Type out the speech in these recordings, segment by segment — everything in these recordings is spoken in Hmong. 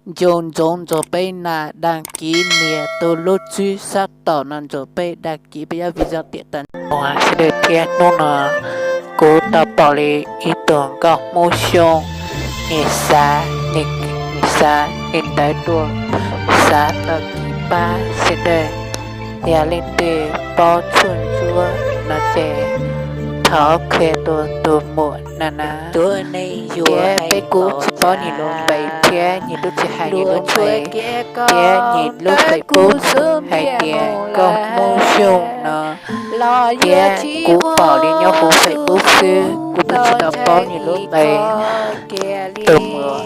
nco ntsoov ntsoov peb nas, đăng ký nias tus lub tswb sab tom no ntsoov peb đăng ký peb yob video tiam tas no. Sawv daws thiab, hnub no kuv tau pom li ib tug nkauj Hmoob Xyooj, nws xav, nws xav nws ntawv dua, xav tau kev pab sawv daws. Yog leej twg paub tshuaj ntsuab no ces thov qhia rau tus muam no na. Thiab peb kuj tsis paub nws lub npe thiab nws twb tsis hais nws lub npe, thiab nws lub Facebook hais tias nkauj Hmoob Xyooj no, thiab kuv pom li nyob hauv Facebook xwb, kuv twb tsis tau paub nws lub npe. Tus muam,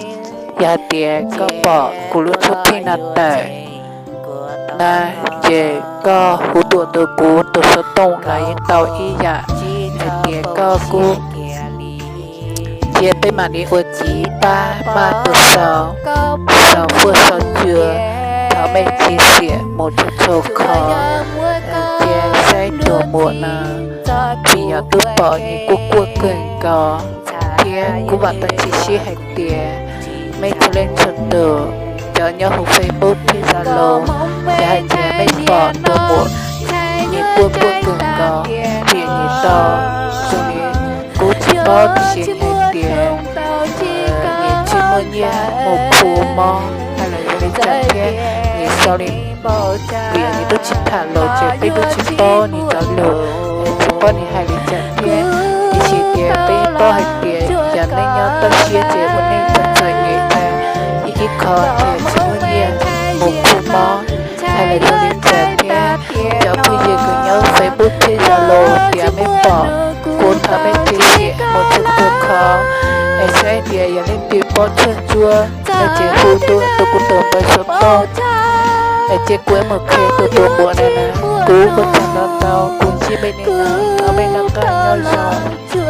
yog hais tias koj pom kuv lub tshuab theej no tawm na, ces koj hu tuaj rau kuv tus xov tooj los yeej tau ib yam, hais tias koj kuj cia peb mam li ua txiv pab maj tus xaus, xaus fuaj xaus cua, thov mej tsis xiam mus txhua txhua qhov. Cia saib tus muam no, vim yog twb pom nws kuj quaj kawg nkaus, thiab kuv vam tau tsis sib hais tias mej txhua leej txhua tus cov nyob hauv Facebook thiab Zalo, yog hais tias mej pom tus muam nws quaj quaj kawg nkaus, tiam nws tau, zoo li kuv tsis paub tiam sis hais tias nws tsis muaj nyiaj mus khu mob hais los yog li cas thiab, nws sau li, vim nws twb tsis tham lus ces peb twb tsis paub nws cov lus, tsis paub nws hais li cas thiab. Tiam sis tias peb paub hais tias cov neeg nyob toj siab ces ua neej txom txom nyem tag, ib qho tias tsis muaj nyiaj mus khu mob hais los yog li cas thiab. Cov phooj ywg kws nyob Facebook thiab Zalo, tias mej pom kuv thov mej cia siab mus txhua txhua qhov, es saib tias yog leej twg paub tshuaj ntsuab no ces hu tuaj rau kuv tus npawb xov tooj, es cia kuv mus qhia tus muam no na. Kuv ua tsaug ntau ntau, kuv ntsib mej li no, thov mej noj qab nyob zoo.